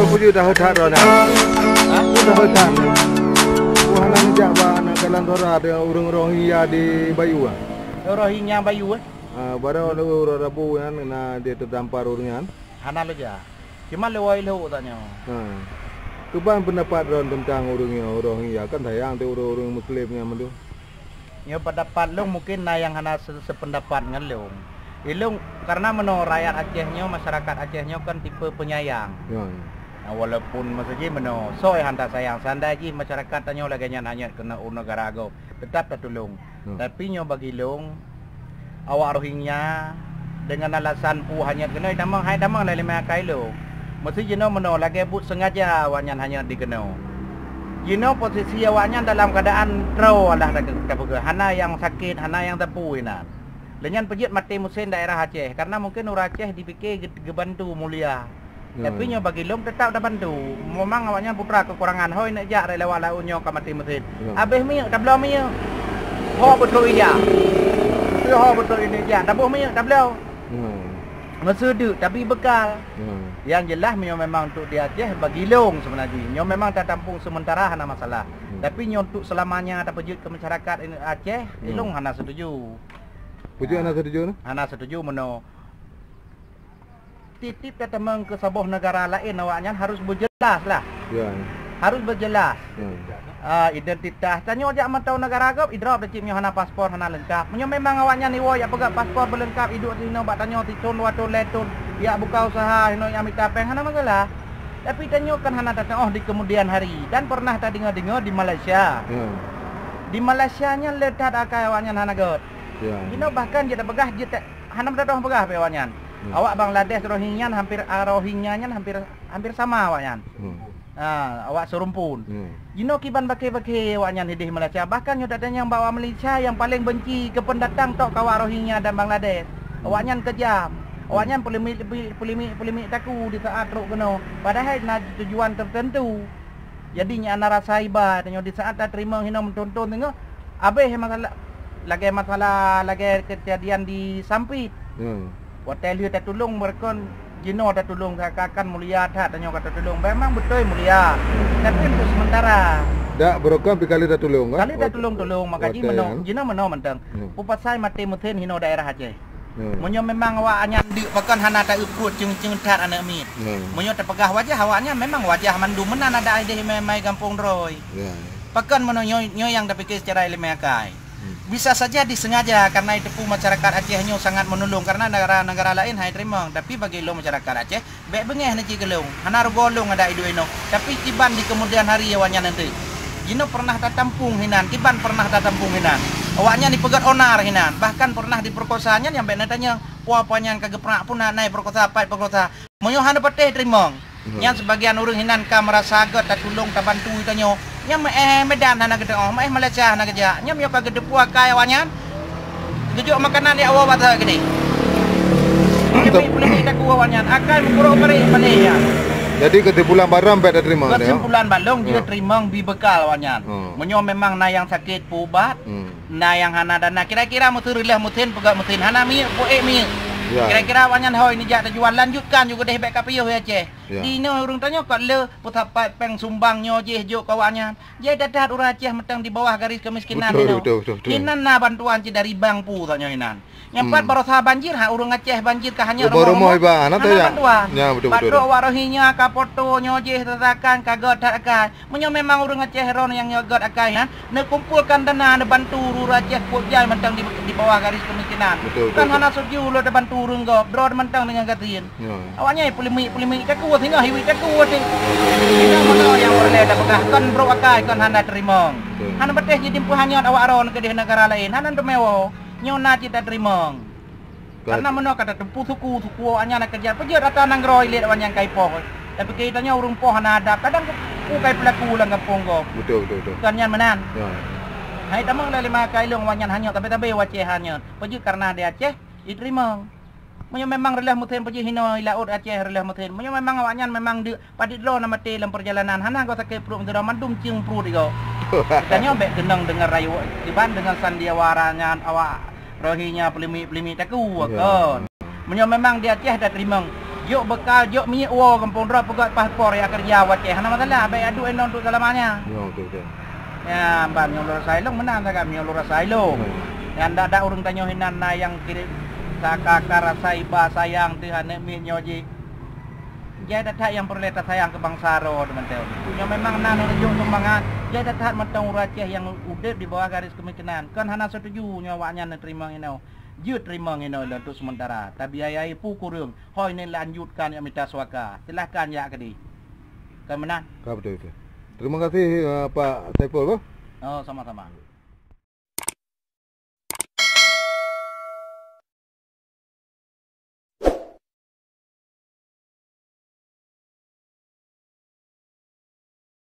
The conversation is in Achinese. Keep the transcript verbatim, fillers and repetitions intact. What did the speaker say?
Peue jeuet dah that droeneuh? Ha? Peue dah that? Wah, hana neujak bak aneuk jalan Tora deungon ureuëng Rohingya di Bayu, ah? Rohingya Bayu, eh? Ah, baroe lé uroe Rabu nyan na di teudampar ureuëng nyan. Hana lé jak. Cuma lé wai lhok tanyoe. Ha. Kiban peundapat droen teuntang ureuëng nyoe, Rohingya? Kan sayang teuh ureuëng-ureuëng Muslim nyan mandum. Nyoe, pendapat lôn mungkin na nyang hana se-, sependapat ngon lôn. Ilôn, karena meunoe rakyat Aceh nyoe, masyarakat Aceh nyoe kan tipe penyayang. Ya, ya. Nah, walaupun masa jih meunoe, soe hana sayang, seandai jih masyarakat tanyoe lagée nyan hanyut keunoe u neugara gob, teutap tatulông. Hmm. Tapi nyoe bagi lôn, awak Rohingya deungon alasan peue hanyut keunoe tamong, hai tamong lé limai akai lôn. Meusti jinoe meunoe lagée buet sengaja awaknyan hanyut dikeunoe. Jinoe posisi awaknyan dalam keuadaan troe, alah tapeugah, hana nyang sakét, hana nyang teupue inan. Lé nyan peujeuet maté meusén daerah Aceh, karena mungken ureuëng Aceh dipike ge-, geubantu mulia. Ya, tapi ya. Nyoe bagi lôn teutap tabantu. Memang awaknyan putra keukurangan, hôi neuk jak rot lewat laôt nyoe ka maté meusén. Ya. Abéh minyeuk, tabloe minyeuk. Ho beutôi ija. Ho beutôi ini ija, taboh minyeuk, tabloe. Ya. Meuseudeuk, tapi bekal. Ya. Yang jelas, nyoe memang untuk di Aceh bagi lôn sebenarnya. Nyoe memang tatampung sementara, hana masalah. Hmm. Tapi nyoe untuk selamanya tapeujeuet keu masyarakat Aceh, hmm, ilôn hana setuju. Peue jeuet hana setuju, nah? Hana setuju meunoe. Tiep-tiep tatamong keu saboh neugara laén, awaknyan harus beujeulaih lah. Ya. Harus beujeulaih. Ya. Ah, identitas. Tanyoe jak mantong neugara gob, idrop dah cit nyoe hana paspor, hana leungkap. Meunyoe memang awaknyan iwoe jak peugah paspor beuleungkap, iduek sinoe bak tanyoe sithon, dua thon, lhée thon, jak buka usaha, hinoe jak mita péng, hana masalah. Tapi tanyoe kan hana tateuoh di kemudian hari dan pernah tadeungoe-deungoe di Malaysia. Ya. Di Malaysia nyan le that akai awaknyan hana göt. Ya. Jinoe bahkan jeuet tapeugah jeuet hana meudadoh peugah pih awaknyan. Hmm. Awak Bangladesh, Rohingya nyan hampir, ah, Rohingya nyan hampir, hampir sama awaknyan. Hmm. Ah, awak seurumpun. Hmm. Jinoe kiban bakée-bakée awaknyan idéh Malaysia. Bahkan nyoe tatanyong bak awak Malaysia nyang paleng benci keu peundatang tok keu awak Rohingya dan Bangladesh. Hmm. Awaknyan keujam. Hmm. Awaknyan peulimik-limik, peulimik-peulimik taku di saat trok keunoe. Padahai na tujuan teuteuntu. Jadi nyan na rasa iba tanyoe di saat tateurimong hinoe meuthon-thon teungoh abéh masalah, lagée masalah lagée keujadian di Sampit. Hmm. Watée lheueh tatulông beureukan jinoe tatulông seakan-akan mulia that tanyoe ka tatulông. Memang beutôi mulia. Tapi untuk sementara. Dak beureukan pih ka lheueh tatulông, kan? Ka lheueh tatulông-tulông, maka jih watée meunoe, nyan. Jinoe meunoe mantong. Hmm. Peue pasai maté meusén hinoe daerah Aceh. Hmm. Meunyoe memang awaknyan deuk pakon hana ta-eu pruet ceung-ceung that aneuk miet. Hmm. Meunyoe tapeugah wajah awaknyan memang wajah mandum meunan adak idéh mai, mai gampông droe. Ya, ya. Pakon meunyoe nyoe, nyoe nyang tapike secara ileumé akai. Hmm. Bisa saja disengaja karena iteupeue masyarakat Aceh nyoe sangat meunulông karena negara-negara laén hai teurimong, tapi bagi lôn masyarakat Aceh Bék beungéh na cit keu lôn, hana rugoe lôn adak iduek inoe, tapi kiban di keumudian hari awaknyan nanti. Jinoe peureunah tatampong hinan, kiban peureunah tatampong hinan. Awaknyan jipeugét onar hinan, bahkan peureunah jipeurkosa nyan nyang bék na tanyong, peue-peue nyan ka geupeurak puna na jipeurkosa, pat jipeurkosa. Meunyoe hana patéh teurimong, nyan seubagian ureuëng hinan ka meurasa gét tatulông tabantu tanyoe. Nyang meu-éh Medan hana geuteuoh, meu-éh Malaysia hana geujak. Nyang meunyoe ka geuteupeue akai awaknyan, geujok makanan di awak bata geude. Nyang meuleubeh taku awaknyan, akai meukurok bareh paleng nyan. Jadi keusimpulan barang bék tateurimong, ya? Keusimpulan balong jeuet teurimong bi beukal awaknyan. Hmm. Meunyoe memang na nyang sakét peuubat, na nyang hana dana, kira-kira meuteun reulah meuteun peugah meuteun hana minyeuk, peuék minyeuk. Ya. Kira-kira awaknyan hôi neujak teujuan, lanjutkan ju geudeh bék ka piôh ya Aceh. Ya. Di inoe ureuëng tanyoe kot le peusapat péng sumbang nyoe jih jok keu awaknyan. Jai that-that ureuëng Aceh mantong di bawah garis kemiskinan inoe. Betul, betul, betul, betul. Inan na bantuan cit dari bank pu tanyoe inan. Nyang pat barosa banjir ha ureuëng Aceh banjir ka hanyut rumoh-rumoh iba, hana bantuan. Ya, betul, betul. Bak trok awak Rohingya ka poto nyoe jih tatakan ka gét that akai. Meunyoe memang ureuëng Aceh ron nyang nyoe gét akai nyan, neukumpolkan dana neubantu ureuëng Aceh kuat jai mantong di, di bawah garis kemiskinan. Betul, betul, betul. Kan hana setuju lôn tabantu ureuëng gob, droe mantong deungon gasien. Ya. Awaknyan peulimik-peulimik takue singoh hiwit takue teuh. Inong meunoe nyang peureulée tapeugah kon brok akai kon hana teurimong. Betul. Hana patéh jidimpeue hanyot awak ron keudeh neugara laén, hana teumé woe. Nyoe na cit tateurimong. Karena meunoe ka tateupeue suku, suku awaknyan na keujat peujeuet rata nanggroe ilét awaknyan ka ipoh. Tapi keu tanyoe ureuëng poh hana adab, kadang ku kai peulaku lam gampông gob. Betul, betul, betul. Kon nyan meunan. Ya. Hai tamong lé limai akai lôn awaknyan hanyot tabe-tabe wacée hanyot. Peujeuet karena di Aceh iteurimong. Meunyoe memang reulah meuteun peujeuet hinoe i laôt Aceh reulah meuteun. Meunyoe memang awaknyan memang deuk padit droe na maté lam peurjalanan, hana goe sakét pruet meudroe mandum cieng pruet igoe. Tanyoe bék keunong deungon rayeuk kiban deungon sandiwara nyan awak Rohingya peulimik-peulimik takue kon. Meunyoe memang di Aceh tateurimong, Jok beukal, jok minyeuk woe gampông droe, peugöt paspor, jak keureuja u Aceh. Hana masalah, bèk adu inong untuk selamanya. Ya, oke, oke. Ya, ban nyoe lôn rasa ilong meunan sagai, nyoe lôn rasa ilong. Hmm. Nyang dak-dak ureueng tanyoe hinan na nyang kirém saka-ka rasa iba sayang teuh aneuk miet nyoe jih. Jai that-that nyang peureulèe tasayang keu bansa droe teuh mantong. Nyoe memang na neureujuk sumbangan, jai that-that mantong ureueng Aceh nyang udép di bawah garis kemiskinan. Kon hana setuju nyoe awaknyan neuteurimong inoe. Jeuet teurimong inoe lôn untuk sementara. Tabiaya peue kureueng, hôi nyan lanjutkan jak mita suaka. Silahkan jak keudeh. Kon meunan? Ka, beutôi, beutôi. Terima kasih, eh, Pak Saiful, boh. Oh, sama-sama.